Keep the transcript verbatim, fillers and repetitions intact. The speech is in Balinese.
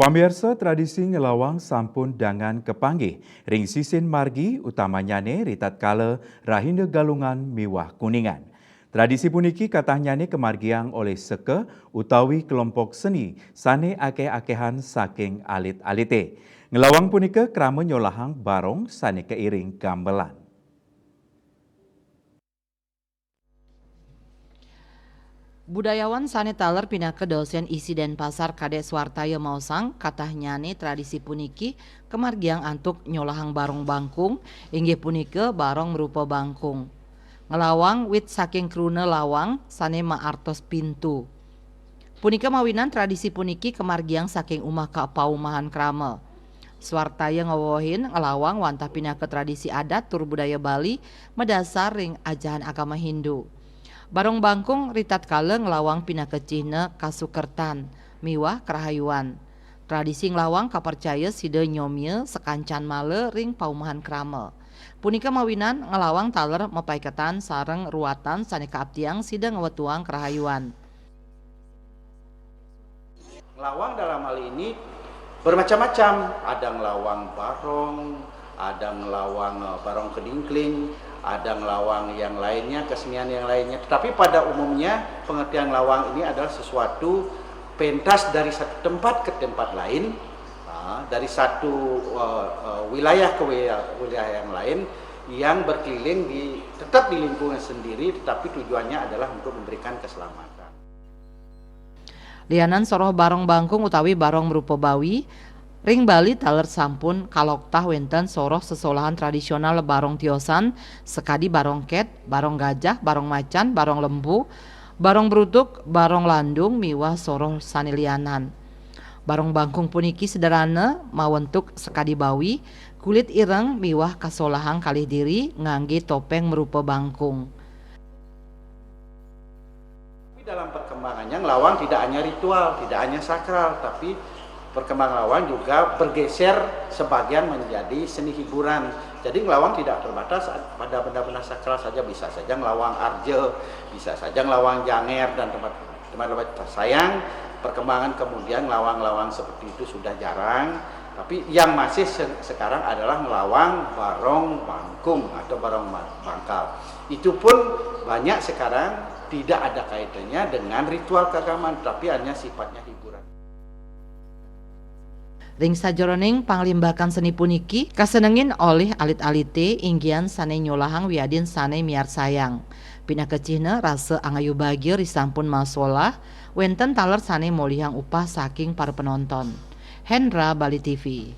Pamirsa, tradisi ngelawang sampun dangan kepanggih ring sisin margi, utamanyane ritatkala rahina Galungan miwah Kuningan. Tradisi puniki katahnyane kamargiang olih seka utawi kelompok seni sane akeh-akehan saking alit-alite. Ngelawang punika krama nyolahang barong sane kairing gamelan. Budayawan sane taler pinaka dosen I S I Denpasar Kadek Suartaya maosang, katahnyane tradisi puniki kamargiang antuk nyolahang barong bangkung, inggih punika barong marupa bangkung. Ngelawang wit saking kruna lawang sane maartos pintu. Punika mawinan tradisi puniki kamargiang saking umah ka paumahan krama. Swartaya ngewehin ngelawang wantah pinaka tradisi adat tur budaya Bali madasar ring ajahan agama Hindu. Barong bangkung ritatkala ngelawang pinaka cihna kasukertan miwah karahayuan. Tradisi ngelawang kapercaya sida nyomia sakancan mala ring paumahan krama. Punika mawinan ngelawang taler mapaiketan sareng ruatan sane kaaptiang sida ngwetuang karahayuan. Ngelawang dalam hal ini bermacam-macam. Ada ngelawang barong, ada ngelawang, eh, barong kedingkling, ada ngelawang yang lainnya, kesenian yang lainnya. Tetapi pada umumnya pengertian ngelawang ini adalah sesuatu pentas dari satu tempat ke tempat lain, ah, dari satu, eh, eh, wilayah ke wilayah, wilayah yang lain, yang berkeliling di, tetap di lingkungan sendiri, tetapi tujuannya adalah untuk memberikan keselamatan. Lianan soroh barong bangkung utawi barong marupa bawi, ring Bali taler sampun kaloktah wenten soroh sesolahan tradisional barong tiosan, sakadi barong ket, barong gajah, barong macan, barong lembu, barong brutuk, barong landung, miwah soroh sane lianan. Barong bangkung puniki sederhana, mawentuk sakadi bawi, kulit ireng miwah kasolahang kalih diri ngangge topeng marupa bangkung. Tapi dalam perkembangannya, ngelawang tidak hanya ritual, tidak hanya sakral, tapi perkembangan ngelawang juga bergeser sebagian menjadi seni hiburan. Jadi ngelawang tidak terbatas pada benda-benda sakral saja, bisa saja ngelawang arja, bisa saja ngelawang janger dan tempat, tempat-tempat. Sayang, perkembangan kemudian ngelawang-ngelawang seperti itu sudah jarang. Tapi yang masih se-, sekarang adalah ngelawang barong bangkung atau barong ma-, bangkal. Itu pun banyak sekarang tidak ada kaitannya dengan ritual keagamaan, tapi hanya sifatnya hiburan. Ring sajeroning panglimbakan seni puniki, kasenengin olih alit-alite inggihan sane nyolahang wiadin sane miarsayang. Pinaka cihna rasa angayu bagia risampun masolah, wenten taler sane molihang upah saking para penonton. Hendra, Bali T V.